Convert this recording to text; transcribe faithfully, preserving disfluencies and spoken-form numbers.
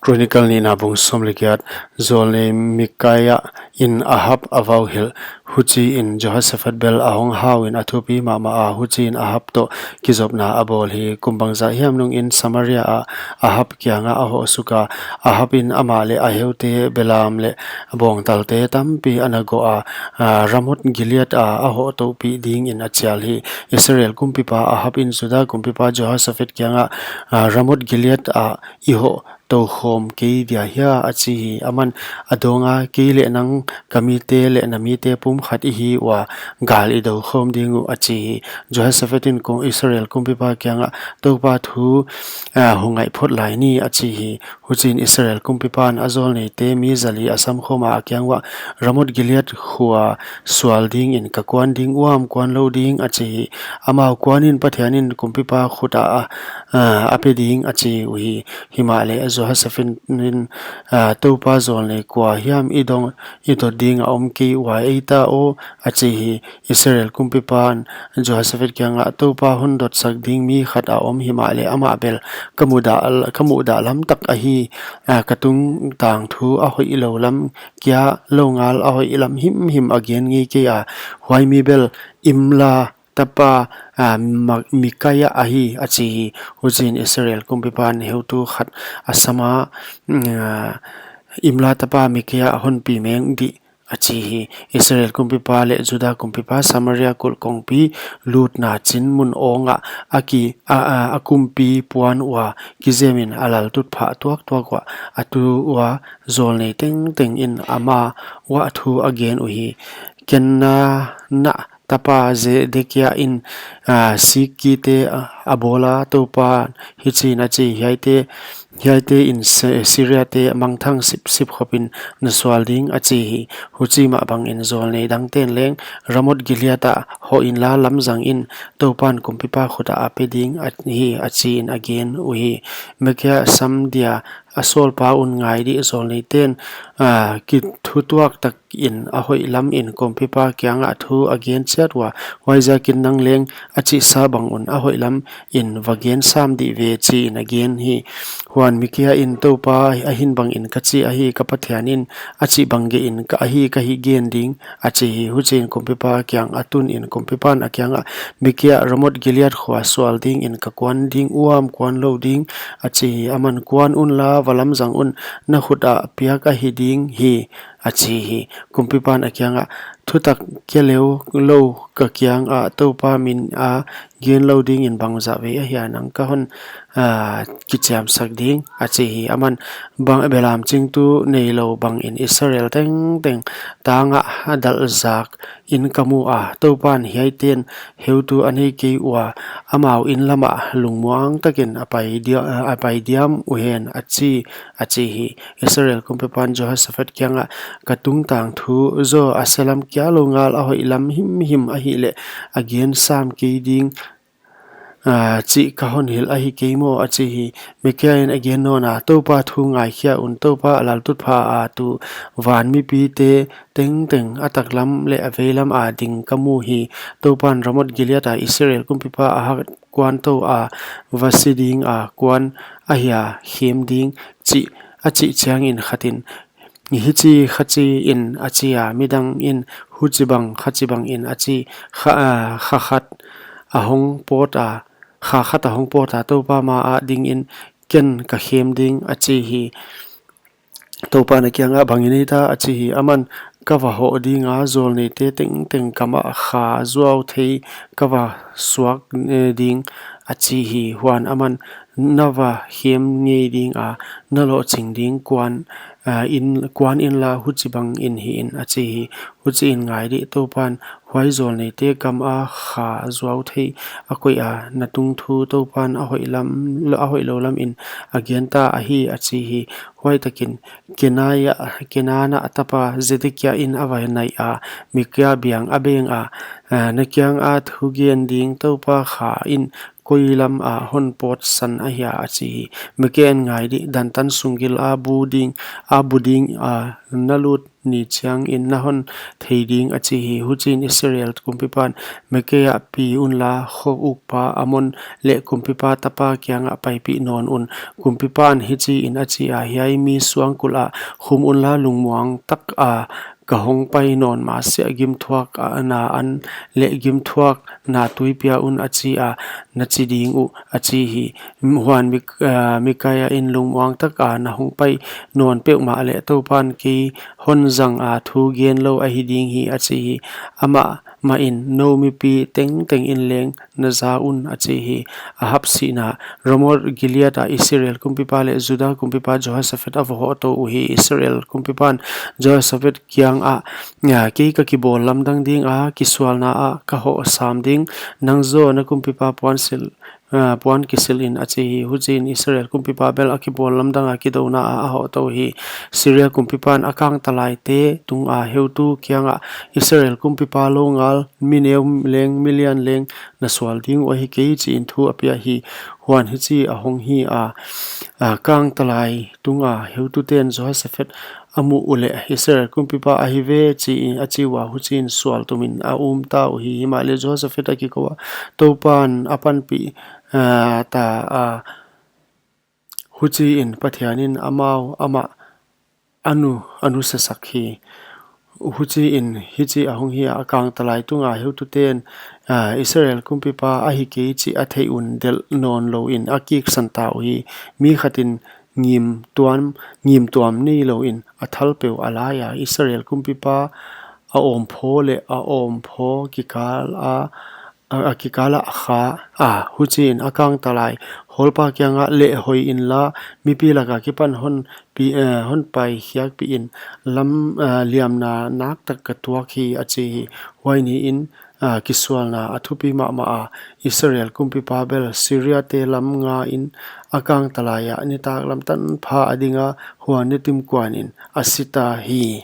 Chronicle nihna bung sawm leh giat. Zawlnei Micaiah in Ahab a vauhilh. Huchiin Jehoshaphat bel a hong hau in a thupi mahmah a, huchiin Ahab toh kizopna a bawl hi. Kum bangzah hiam nungin Samaria ah Ahab kiangah a hoh suk a, Ahab in amah leh a heute belam leh bawngtalte tampi a na gawh a, a, Ramoth Gilead a a hoh touhpih dingin a chial hi. Israel kumpipa Ahab in Juda kumpipa Jehoshaphat kiangah, a, Ramoth Gilead ah i hoh tou khawm kei dia hia, a chi hi. Aman a dawng a, kei leh nang, ka mite leh na mite pumkhat i hi ua, gal i dou khawm ding uh, a chi hi. Jehoshaphat in kum-, Israel kumpipa kiangah, Toupa thu, a, hong ngaih phot lai ni, a chi hi. Huchiin Israel kumpipan a zawlneite mi zali a samkhawm a, a kiang uah, Ramoth Gilead khua sual dingin ka kuan ding uam, kuan lou ding, a chi hi. Amau kuan in, Pathian in kumpipa khut ah a, a, a pe ding, a chi uhi. Himahleh Jehoshaphat in, a, Toupa zawlnei kua hiam i dong, i dot ding a om kei ua, ei ta aw, a chi hi. Israel kumpipan Jehoshaphat kiangah, Toupa hon dotsak ding mi khat a om, himahleh amah bel ka mudah, ka mudah lam tak ahi, a, ka tungtang thu a hoihlou lam kia lou ngal a hoih lam himhim a gen ngei kei a, huai mi bel Imla tapa, a, Ma-, Micaiah ahi, a chi hi. Huchiin Israel kumpipan heutu khat a sam a, a, Imla tapa Micaiah hon pi meng dih, a chi hi. Israel kumpipa leh Juda kumpipa Samaria kulh kongpi lutna chin mun awngah a ki, a, a, a kumpi puan ua kizemin a laltutphah tuaktuak uah a tu ua, zawlnei tengteng in amah uah thu a gen uhi. Kenaana tapa Zedekia in, a, sikkite, a, a bawl a, Toupan hichiin a chi, hiaite, hiaite in Se-, Siriate mangthang sipsip khopin na sual ding, a chi hi. Huchi mah bangin zawlnei dangten leng, Ramoth Gilead ah hoh inla lamzang in, Toupan kumpipa khut ah a pe ding ahi, a chiin a gen uhi. Micaiah sam dia a sawlpa un ngai dih, zawlneiten, a, kithutuak takin a hoih lamin kumpipa kiangah thu a gen chiat ua, huaiziakin nang leng a chihsa bang un a hoih lamin va gen sam dih ve, chiin a gen hi. Huan Micaiah in, Toupa ahin bangin ka chi ahi, ka Pathian in a chih bang gehin ka ahi ka hi gen ding, a chi hi. Huchiin kumpipa kiang a tunin kumpipan a kiangah, Micaiah, Ramoth Gilead khua sual dingin ka kuan ding uam, kuan lou ding, a chi hi. Aman, kuan unla, va lamzang un, na khut ah piak ahi ding hi, a chi hi. Kumpipan a kiangah, thutak kia leu lou ka kiangah Toupa min a gen lou dingin bangzah vei ahia nang ka hon, a, kichiamsak ding, a chi hi. Aman, bang belam chingtu neilou bangin Israel tengteng tangah a dalh zak in ka mu a, Toupan hiaiten heutu a nei kei ua, amau in lamah lungmuang takin a pai dia-, a pai diam uhen, a chi, a chi hi. Israel kumpipan Jehoshaphat kiangah, ka tungtang thu zaw a sia lam kia lou ngal a hoih lam himhim ahihleh a gen sam kei ding, a, chih ka hon hilh ahi kei maw, a chi hi. Micaiah in a gen nawn a, Toupa thu ngaikhia un, Toupa a laltutphah a tu van mipite tengteng a taklam leh a veilam a ding ka mu hi. Toupan Ramoth Gilead a Israel kumpipa Ahab kuan tou a va si ding a kuan ahia khem ding, chih a chih chiangin khatin, hichi kha chi in, a chi a, midang in huchibang kha chibang in, a chi, kha, a, kha khat a hong pawt a, kha khat a hong pawt a, Toupa ma ah dingin ken ka khem ding, a chi hi. Toupan a kiangah, bang i nei ta, a chi hi. Aman, ka va hoh ding a, zawlneite tengteng kam ah kha zuau thei ka va suak, eh, ding, a chi hi. Huan aman, na va khem ngei ding a, na lohching ding kuan, a, in, kuan inla, huchibang in hih in, a chi hi. Huchiin ngai dih, Toupan huai zawlneite kam a kha zuau thei a koih a, na tungthu Toupan a hoih lam, a hoihlou lamin a gen ta ahi, a chi hi. Huaitakin Kenaia, Kenaana tapa Zedekia in a va naih a, Micaiah biang a beng a, a, na kianga thu gen ding Toupa kha in koi lam a hon pawtsan ahia, a chi hi. Mikaia in, ngai dih, dan tan sung gil a bu ding, a bu ding a na lut ni chiangin na hon thei ding, a chi hi. Huchiin Israel kumpipan, Mikaia pi unla, kho ukpa Amon leh kumpipa tapa kiangah paipih nawn un. Kumpipan hichiin a chi a, hiai mi suangkulh ah khum unla, lungmuang tak a ka hong pai nawn masiah gimthuak a na an leh gimthuak na tui pia un, a chi a, na chi ding uh, a chi hi. Huan Mik-, ah, Mikaia in, lungmuang tak a na hong pai nawn peuhmah leh Toupan kei hon zang a thu gen lou ahi ding hi, a chi hi. Amah mahin, nou mipi tengteng in leng na za un, a chi hi. Ahab sihna. Ramoth Gilead a Israel kumpipa leh Juda kumpipa Jehoshaphat a va hoh tou uhi. Israel kumpipan Jehoshaphat kiangah, ah, kei ka kibawl lamdang ding a, kisualna ah ka hoh sam ding, nang zaw na kumpipa puan sil, ah, puan kisil in, a chi hi. Huchiin Israel kumpipa bel a kibawl lamdang a, kidouna ah a hoh tou hi. Syria kumpipan a kangtalaite tung a heutu kiangah, Israel kumpipa lou ngal, mi neu leng, mi lian leng na sual ding uh ahi kei, chiin thu a pia hi. Huan hichi ahong hi a, ah, kangtalai tung a heututen Jehoshaphat a muh uleh, Israel kumpipa ahi ve, chiin a chi ua, huchiin sual tumin a um ta uhi. Himahleh Jehoshaphat a kikou a, Toupan a panpih, ah, ta a, huchiin Pathianin amau amah a nu, a nusiasak hi. Huchiin hichi ahong hi a, a kangtalai tung a heututen, ah, Israel kumpipa ahi kei chih a theih un, delh nawn louin a kiksan ta uhi. Mi khatin ngim tuam, ngim tuam nei louin a thalpeu a lai a, Israel kumpipa a awmphaw leh a awmphaw kikal a, a, a kikal ah a kha a. Huchiin a kangtalai hawlpa kiangah, lehhoi inla, mipi lak akipan hon pi, eh, hon paikhiakpih in, lam, eh, liamna naktak ka tuak hi, a chi hi. Huai niin, ah, kisualna a thupi mahmah a, Israel kumpipa bel Syriate lam nga in a kangtalai ah nitaklam tanpha a ding a, huan nitim kuanin a si ta hi.